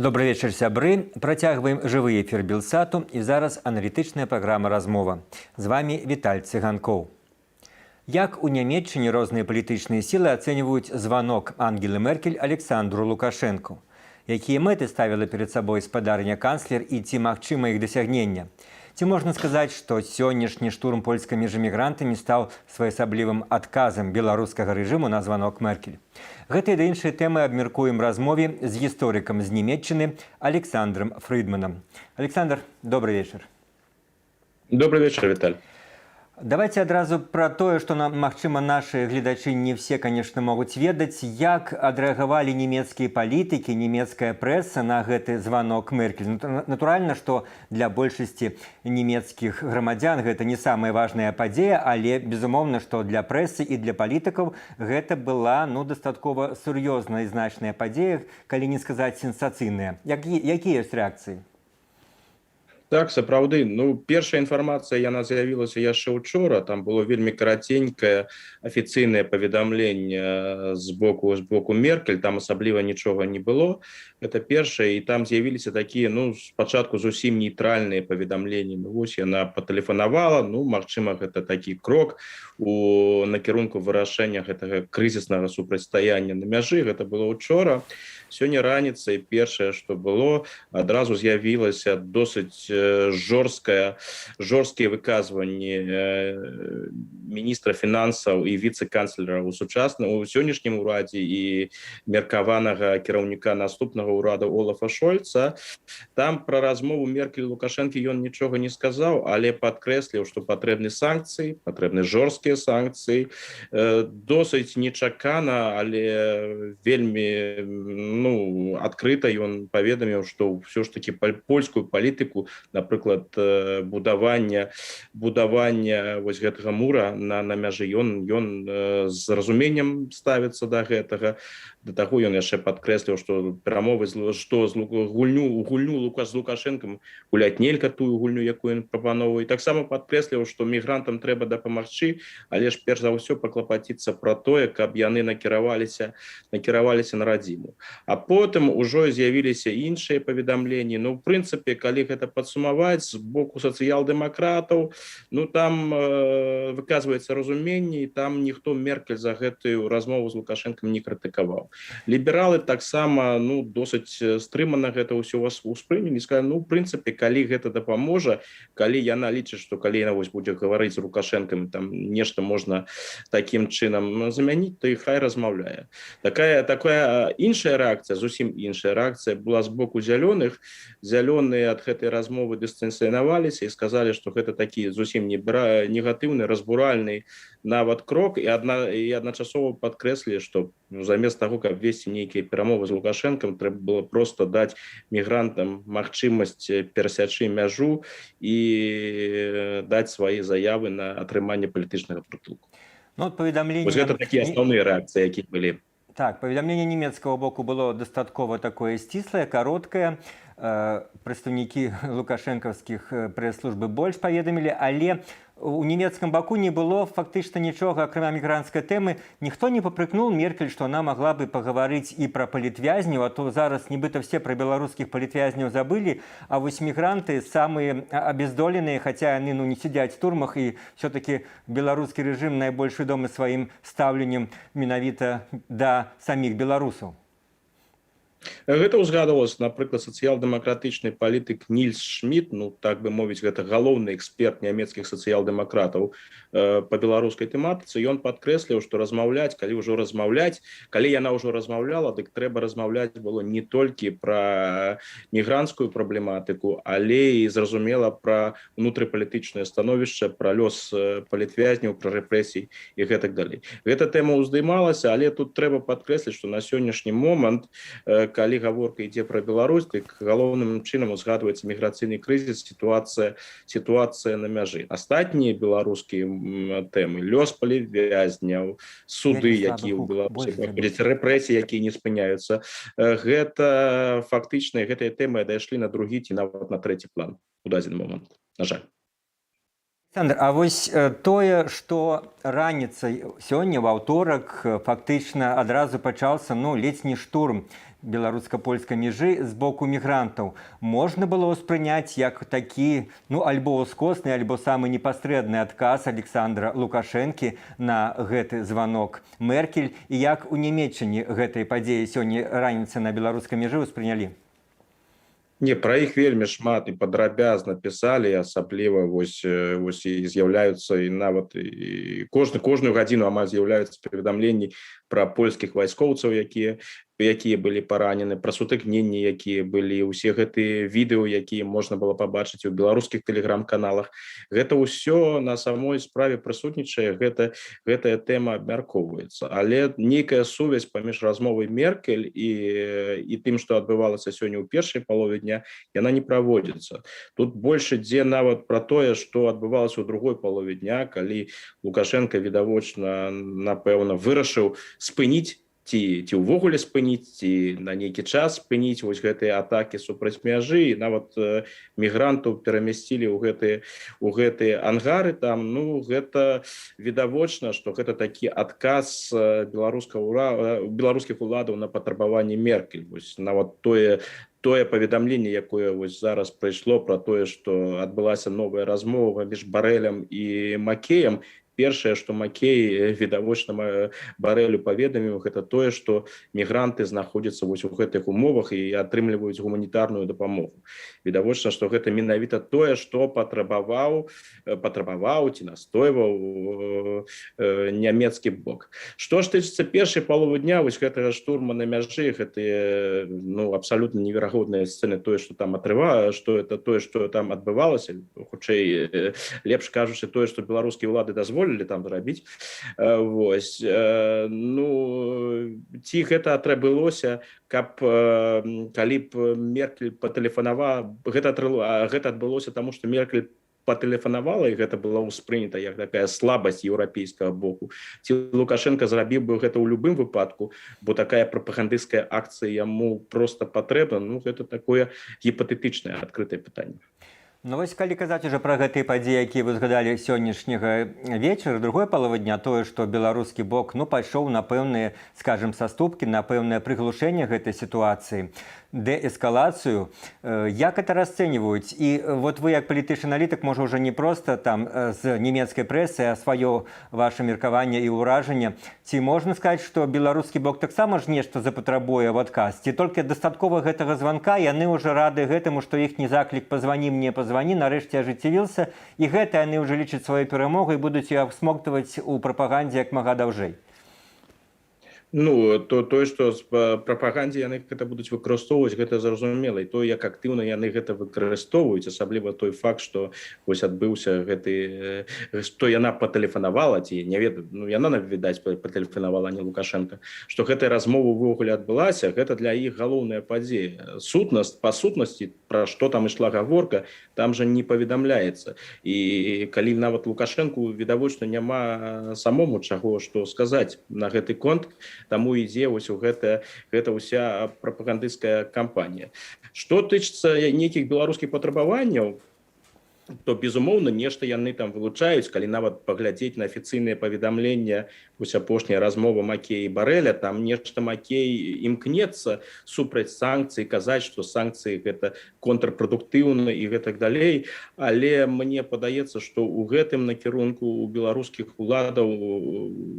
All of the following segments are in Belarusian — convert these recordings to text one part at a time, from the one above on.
Добры вечар, сябры. Працягваем жывы эфір Белсату, і зараз аналітычная праграма «Размова». З вамі Віталь Цыганкоў. Як у Нямеччыне розныя палітычныя сілы ацэньваюць званок Ангелы Меркель Александру Лукашэнку? Якія мэты ставіла перад сабой спадарня канцлер і ці магчыма іх дасягнення? Ці можна сказаць, што сённяшні штурм польскай мяжы мігрантамі стаў своеасаблівым адказам беларускага рэжыму на званок Меркель? Гэтыя ды іншыя тэмы абмяркуем размове з гісторыкам з Нямеччыны Александром Фрыдманам. Александр, добры вечар. Добры вечар, Віталь. Давайте адразу пра тое, што нам, магчыма, нашы гледачы не все, конечно, могуць ведаць, як адрэагавалі нямецкія палітыкі, нямецкая прэса на гэты званок Меркель. Натуральна, што для большасці нямецкіх грамадзян гэта не самая важная падзея, але безумоўна, што для прэсы і для палітыкаў гэта была, ну, дастаткова сур'ёзная і значная падзея, калі не сказаць сенсацыйная. Якія ёсць рэакцыі? Так, сапраўды. Ну, першая інфармацыя, яна з'явілася яшчэ учора. Там было вельмі караценькае афіцыйнае паведамленне з боку Меркель, там асабліва нічога не было. Это першае, і там з'явіліся такія, ну, спачатку зусім нейтральныя паведамленні. Ну, вось яна патэлефанавала, ну, магчыма, гэта такі крок у накірунку вырашэння гэтага крызіснага супрацьстаяння на мяжы. Гэта было учора. Сёння раніцай першае, што было, адразу з'явілася досыць жорсткія выказванні міністра фінансаў і віцэ-канцлера ў сучасным, у сённяшнім урадзе і меркаванага кіраўніка наступнага ўрада Олафа Шольца. Там пра размову Меркель, Лукашэнкі ён нічога не сказаў, але падкрэсліў, што патрэбны санкцыі, патрэбны жорсткія санкцыі. Досыць нечакана, але вельмі, ну, адкрыта ён паведаміў, што ўсё ж таки польскую палітыку, напрыклад, будавання вось гэтага мура на мяжы, ён з разуменнем ставіцца да гэтага. Да таго ён яшчэ падкрэсліў, што перамовы з што з гульню Лукаш з Лукашэнкам гуляць нельга, тую гульню, якую ён прапановвае. Таксама падкрэсліў, што мігрантам трэба дапамагчы, але ж перш за ўсё паклапаціцца пра тое, каб яны накіраваліся на радзіму. А потым ужо з'явіліся іншыя паведамленні. Ну, в прынцыпе, калі гэта падсумаваць, з боку сацыял-дэмакратаў, ну, там выказваецца разуменне, і там ніхто Меркель за гэтую размову з Лукашэнкам не крытыкаваў. Лібералы таксама, ну, досыць стрымана гэта ўсё вас успрынялі, сказали: ну, в прынцыпе, калі гэта дапаможа, калі яна лічыць, што калі яна вось будзе гаварыць з Лукашэнкам, там нешта можна такім чынам замяніць, то і хай размаўляе. Такая іншая рэакцыя, зусім іншая рэакцыя была з боку зялёных. Зялёныя ад гэтай размовы дыстанцыянаваліся і сказалі, што гэта такі зусім не негатыўны, разбуральны нават крок, і адначасова падкрэслілі, што, ну, замест таго, каб весці нейкія перамовы з Лукашэнкам, трэба было просто даць мігрантам магчымасць перасячы мяжу і даць свае заявы на атрыманне палітычнага прытулку. Ну, паведамленне Вось гэта такія асноўныя рэакцыі, якія былі. Так, паведамленне нямецкага боку было дастаткова такое сціслае, кароткае. Прадстаўнікі лукашэнкаўскіх прэс-службы больш паведамілі, але у нямецкам баку не было фактычна нічога, акрамя мігранцкай тэмы. Ніхто не папрыкнул Меркель, што она могла бы пагаварыць і пра палітвязняў, а то зараз нібыта все пра беларускіх палітвязняў забылі, а вось мігранты самыя абездоленыя, хаця яны, ну, не сядзяць в турмах, і все-таки беларускі рэжым найбольш вядомы сваім стаўленнем менавіта да саміх беларусаў. Гэта ўзгадывалася. Напрыклад, сацыял-дэмакратычны палітык Нільс Шмідт, ну, так бы мовіць, гэта галоўны эксперт нямецкіх сацыял-дэмакратаў па беларускай тэматыцы, ён падкрэсліў, што размаўляць, калі ўжо размаўляць, калі яна ўжо размаўляла, дык трэба размаўляць было не толькі пра мігранцкую праблематыку, але і, зразумела, пра унутрыпалітычнае становішча, пра лёс палітвязняў, пра рэпрэсій і гэтак далей. Гэта тэма ўздымалася, але тут трэба падкрэсліць, што на сённяшні момант, калі гаворка ідзе пра Беларусь, дык галоўным чынам узгадваецца міграцыйны крызіс, сітуацыя на мяжы. Астатнія беларускія тэмы, лёс палітвязняў, суды, якія ў Беларусі праходзяць, рэпрэсіі, якія не спыняюцца, гэта фактычна гэтыя тэмы адышлі на другі ці нават на трэці план у дадзены момант, на жаль. Александр, а вось тое, што раніцай сёння, ў аўторак, фактычна адразу пачаўся, ну, ледзь не штурм. беларуска-польскай межы з боку мігрантаў можна было ўспрыняць як такі, ну, альбо ўскосны, альбо самы непасрэдны адказ Александра Лукашэнкі на гэты званок Меркель? І як у Нямеччыне гэтай падзеі сёння раніцы на беларускай межы ўспрынялі? Не, пра іх вельмі шмат і падрабязна пісалі, асабліва вось і з'яўляюцца, і нават і кожную гадзіну амаль з'яўляюцца паведамленні пра польскіх вайскоўцаў, якія былі паранены, пра сутыкненні, якія былі, усе гэтыя відэо, якія можна было пабачыць у беларускіх тэлеграм-каналах. Гэта ўсё на самой справе прысутнічае, гэтая тэма абмяркоўваецца, але нейкая сувязь паміж размовай Меркель і тым, што адбывалася сёння ў першай палове дня, яна не праводзіцца. Тут больш ідзе нават пра тое, што адбывалася ў другой палове дня, калі Лукашенко відавочна, напэўна, вырашыў спыніць ці ўвогуле спыніць, ці на нейкі час спыніць вось гэтыя атакі супраць мяжы, і нават мігрантаў перамясцілі ў гэтыя ангары там. Ну, гэта відавочна, што гэта такі адказ беларускіх уладаў на патрабаванне Меркель. Вось нават тое паведамленне, якое вось зараз прыйшло пра тое, што адбылася новая размова між Барэлем і Макеем, першае, што Макей відавочна Барэлю паведаміў, гэта тое, што мігранты знаходзяцца вось у гэтых умовах і атрымліваюць гуманітарную дапамогу. Відавочна, што гэта менавіта тое, што патрабаваў ці настойваў нямецкі бок. Што ж тычыцца першай паловы дня, вось гэтага штурма на мяжы, гэтыя, ну, абсалютна неверагодныя сцэны, тое, што там атрыва что это тое, что там адбывалася, хутчэй, лепш кажучы, тое, што беларускія ўлады дазволілі там зрабіць. Вось, ну, ці гэта атрабылося, каб калі б Меркель патэлефанава, гэта адбылося таму, што Меркель патэлефанавала, і гэта было ўспрынята як такая слабасць еўрапейскага боку, ці Лукашенко зрабіў бы гэта ў любым выпадку, бо такая прапагандысцкая акцыя яму просто патрэбна, ну, гэта такое гіпатэтычнае адкрытае пытанне. Ну вось, калі казаць уже пра гэтыя падзеі, якія вы згадалі, сённяшняга вечара, другой паловы дня, тое, што беларускі бок, ну, пайшоў на пэўныя, скажем, саступкі, на пэўнае прыглушэнне гэтай сітуацыі, дээскалацыю, як это расцэньваюць? І вот вы як палітычны аналітык, можа, ўжо не проста там з нямецкай прэсы, а сваё ваше меркаванне і ўражанне: ці можна сказаць, што беларускі бок таксама ж нешта запатрабуе в адказ, ці толькі дастаткова гэтага званка, яны ўжо рады гэтаму, што іхні заклік «пазвані мне, пазвані» нарэшце ажыццявіўся, і гэта яны ўжо лічаць сваёй перамогай, будуць яе абсмоктаваць у прапагандзе як мага даўжэй? Ну, то тое, што з прапагандзе яны гэта будуць выкарыстоўваць, гэта зразумела, і то, як актыўна яны гэта выкарыстоўваюць, асабліва той факт, што вось адбыўся гэты, што яна патэлефанавала, ці не ведаю, ну, яна, відаць, патэлефанавала, не Лукашенко, што гэтая размова ўвогуле адбылася, гэта для іх галоўная падзея. Сутнасць, па сутнасці, пра што там ішла гаворка, там жа не паведамляецца, і калі нават Лукашенко відавочна няма самому чаго што сказаць на гэты конт, таму ідзе вось у гэта ўся прапагандысцкая кампанія. Што тычыцца нейкіх беларускіх патрабаванняў, то, безумоўна, нешта яны там вылучаюць. Калі нават паглядзець на афіцыйныя паведамлення, вось апошняя размова Макея і Барэля, там нешта Макей імкнецца супраць санкцый казаць, што санкцыі — гэта контрпрадуктыўна і гэтак далей, але мне падаецца, што ў гэтым накірунку у беларускіх уладаў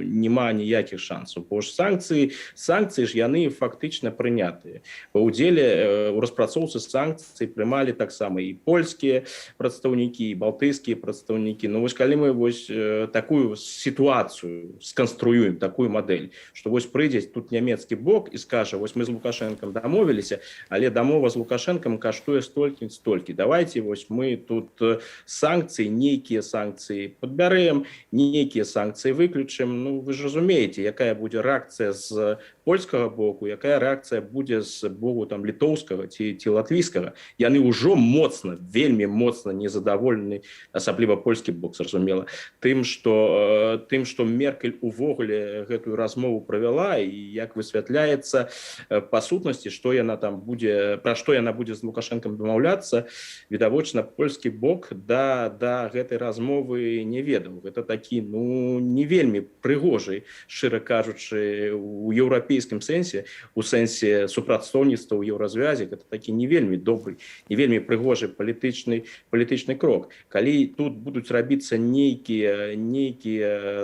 няма ніякіх шансаў, бо ж санкцыі ж яны фактычна прынятыя. Ва ўдзеле у распрацоўцы санкцый прымалі таксама і польскія прадстаўнікі, балтыйскія прадстаўнікі. Ну вось, калі мы вось такую сітуацыю сканструюем, такую мадэль, што вось прыйдзе тут нямецкі бок і скажа: «Вось мы з Лукашэнкам дамовіліся, але дамова з Лукашэнкам каштуе столькі, столькі, давайте вось мы тут санкцыі, нейкія санкцыі падбярэм, нейкія санкцыі выключым», ну, вы ж разумееце, якая будзе рэакцыя з польскага боку, якая рэакцыя будзе з боку там літоўскага ці латвійскага. Яны ўжо моцна, вельмі моцна незадаволеныя. задаволены, асабліва польскі бок, зразумела, тым, что Меркель увогуле гэтую размову правяла. І, як высвятляецца, па сутнасці, что яна там будзе, пра што яна будзе з Лукашэнкам дамаўляцца, відавочна, польскі бок да гэтай размовы не ведаў. Гэта такі, ну, не вельмі прыгожы, шчыра кажучы, у еўрапейскім сэнсе, у сэнсе супрацоўніцтва ў Еўразвязе, гэта такі не вельмі добры, не вельмі прыгожы палітычны крок. Калі тут будуць рабіцца нейкія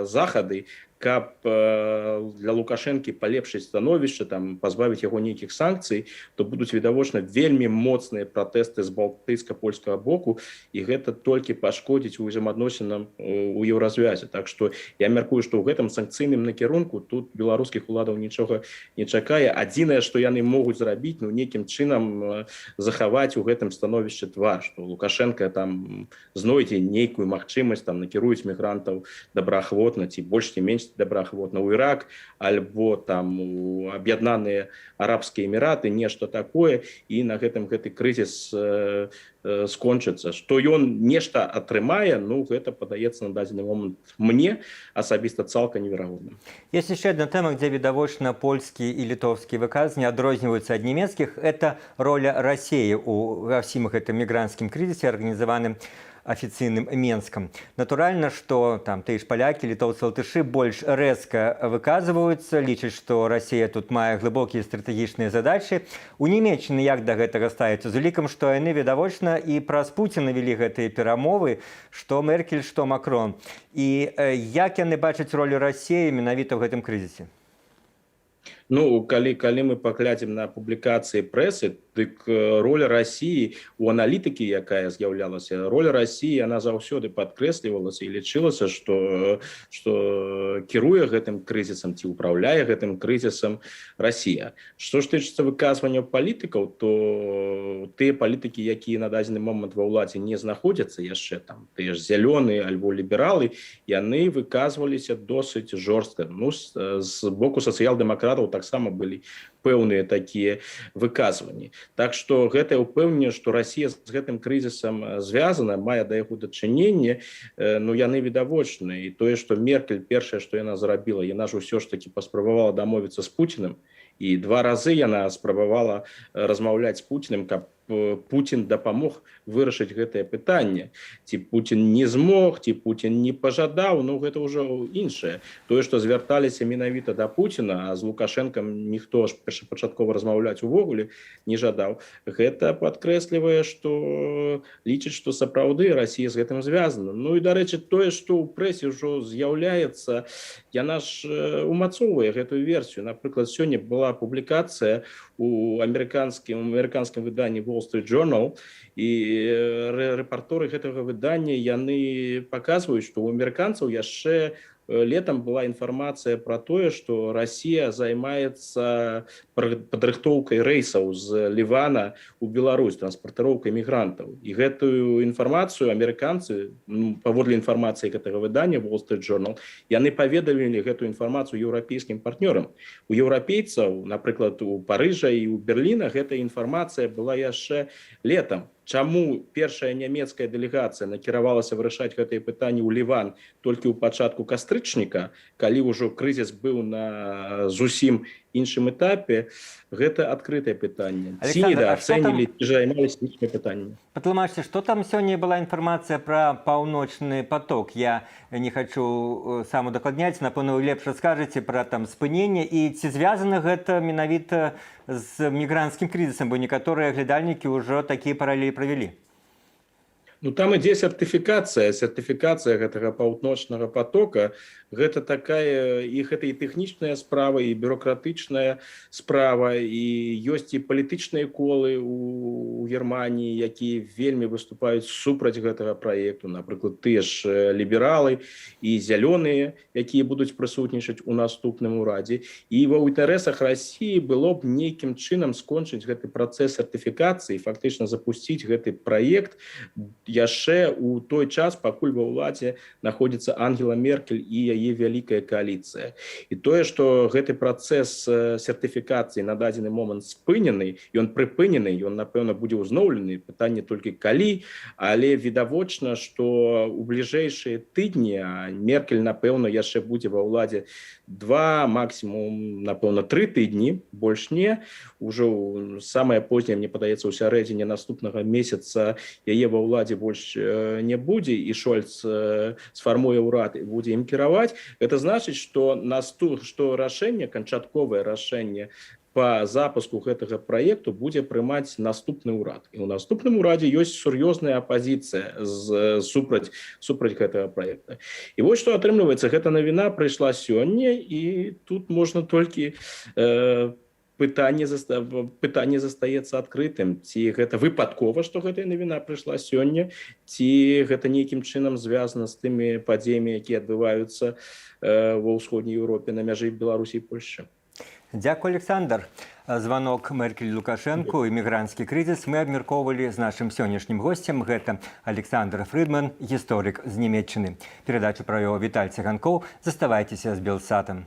захады, каб для Лукашэнкі палепшыць становішча, там, пазбавіць яго нейкіх санкцый, то будуць відавочна вельмі моцныя пратэсты з балтыйска-польскага боку, і гэта толькі пашкодзіць узаемаадносінам у Еўразвязе. Так што я мяркую, што ў гэтым санкцыйным накірунку тут беларускіх уладаў нічога не чакае. Адзінае, што яны могуць зрабіць, ну, нейкім чынам захаваць у гэтым становішчы твар, што Лукашэнка там знойдзе нейкую магчымасць, там, накіруюць мігрантаў добраахвотна ці больш ці менш добраахвотна ў Ірак альбо там у Аб'яднаныя Арабскія Эміраты, нешта такое, і на гэтым гэты крызіс скончыцца. Што ён нешта атрымае, ну, гэта падаецца на дадзены момант мне асабіста цалкам неверагодна. Есть еще одна тема, где відавочна польскія і літоўскія выказванні адрозніваюцца ад нямецкіх. Это роля России ва ўсім гэтым мігранцкім крызісе, арганізаваным афіцыйным Менскам. Натуральна, што там тыя ж палякі, літоўцы, латышы больш рэзка выказваюцца, лічаць, што Расія тут мае глыбокія стратэгічныя задачы. У Нямеччыны як да гэтага ставіцца, з улікам, што яны відавочна і праз Пуціна вялі гэтыя перамовы, што Меркель, што Макрон? І як яны бачаць ролю Расіі менавіта ў гэтым крызісе? Ну, калі мы паглядзім на публікацыі прэсы, дык роля Расіі у аналітыкі, якая з'яўлялася, роля Расіі, она заўсёды падкрэслівалася і лічылася, што кіруе гэтым крызісам ці управляе гэтым крызісам Расія. Што ж тычыцца выказвання палітыкаў, то тыя палітыкі, якія на дадзены момант ва ўладзе не знаходзяцца яшчэ, там, тыя ж зялёныя альбо лібералы, яны выказваліся досыць жорстка. Ну, з боку сацыял-дэмакратаў таксама былі пэўныя такія выказванні. Так што гэтае ўпэўненне, што Расія з гэтым крызісам звязана, мае да яго дачыненне, ну, яны відавочныя. І тое, што Меркель, першае, што яна зрабіла, яна ж усё ж таки паспрабавала дамовіцца з Пуціным, і два разы яна спрабавала размаўляць з Пуціным, каб Пуцін дапамог вырашыць гэтае пытанне. Ці Пуцін не змог, ці Пуцін не пажадаў, ну, гэта ўжо іншае. Тое, што звярталіся менавіта да Пуціна, а з Лукашэнкам ніхто ж першапачаткова размаўляць увогуле не жадаў, гэта падкрэслівае, што лічыць, што сапраўды Расія з гэтым звязана. Ну і, дарэчы, тое, што ў прэсе ўжо з'яўляецца, яна ж умацоўвае гэтую версію. Напрыклад, сёння была публікацыя у амерыканскім выданні Wall Street Journal, і рэпарторы гэтага выдання, яны паказваюць, што у амерыканцаў яшчэ летом была інфармацыя пра тое, што Расія займаецца падрыхтоўкай рэйсаў з Лівана у Беларусь, транспартыроўкай мігрантаў. І гэтую інфармацыю амерыканцы, ну, паводле інфармацыі гэтага выдання Wall Street Journal, яны паведамілі гэтую інфармацыю еўрапейскім партнёрам. У еўрапейцаў, напрыклад, у Парыжа і у Берліна, гэтая інфармацыя была яшчэ летом. Чаму першая нямецкая дэлегацыя накіравалася вырашаць гэтыя пытанні ў Ліван толькі ў пачатку кастрычніка, калі ўжо крызіс быў на зусім іншым этапе, гэта адкрытае пытанне. Ці недаацэнілі, ці займаліся іншымі пытаннямі. Патлумачце, што там сёння была інфармацыя пра Паўночны поток? Я не хачу сам удакладняць, напэўна, вы лепш раскажаце пра там спыненне і ці звязана гэта менавіта з мігранцкім крызісам, бо некаторыя аглядальнікі ўжо такія паралелі правялі. Ну, там ідзе сертыфікацыя гэтага Паўночнага потока. Гэта такая і гэта і тэхнічная справа, і бюрократычная справа, і ёсць і палітычныя колы у Германіі, якія вельмі выступаюць супраць гэтага праекту, напрыклад, тыя ж лібералы і зялёныя, якія будуць прысутнічаць у наступным урадзе. І ва інтарэсах Расіі было б нейкім чынам скончыць гэты працэс сертыфікацыі, фактычна запусціць гэты праект. Яшчэ у той час, пакуль ва ўладзе находзіцца Ангела Меркель і яе вялікая кааліцыя. І тое, што гэты працэс сертыфікацыі на дадзены момант спынены, ён прыпынены, ён, напэўна, будзе ўзноўлены, пытанне толькі калі, але відавочна, што у бліжэйшыя тыдні, Меркель, напэўна, яшчэ будзе ва ўладзе 2, максімум, напэўна, 3 тыдні, больш не, ўжо самае поздняе, мне падаецца, у сярэдзіне наступнага месяца яе ва ўладзе больш не будзе, і Шольц сфармуе ўрад і будзе ім кіраваць. Это значыць, што рашэнне, канчатковае рашэнне по запуску гэтага праекту будзе прымаць наступны ўрад, і ў наступным урадзе ёсць сур'ёзная апазіцыя з супраць гэтага праекта. І вось што атрымліваецца: гэта навіна прыйшла сёння, і тут можна толькі пытанне застаецца адкрытым: ці гэта выпадкова, што гэтая навіна прыйшла сёння, ці гэта нейкім чынам звязана з тымі падзеямі, якія адбываюцца ва Ўсходняй Еўропе на мяжы Беларусі і Польшчы. Дзякуй, Александр. Званок Меркель Лукашэнку і мігранцкі крызіс мы абмяркоўвалі з нашым сённяшнім госцем. Гэта Александр Фрыдман, гісторык з Нямеччыны. Перадачу правёў Віталь Цыганкоў. Заставайцеся з Белсатам.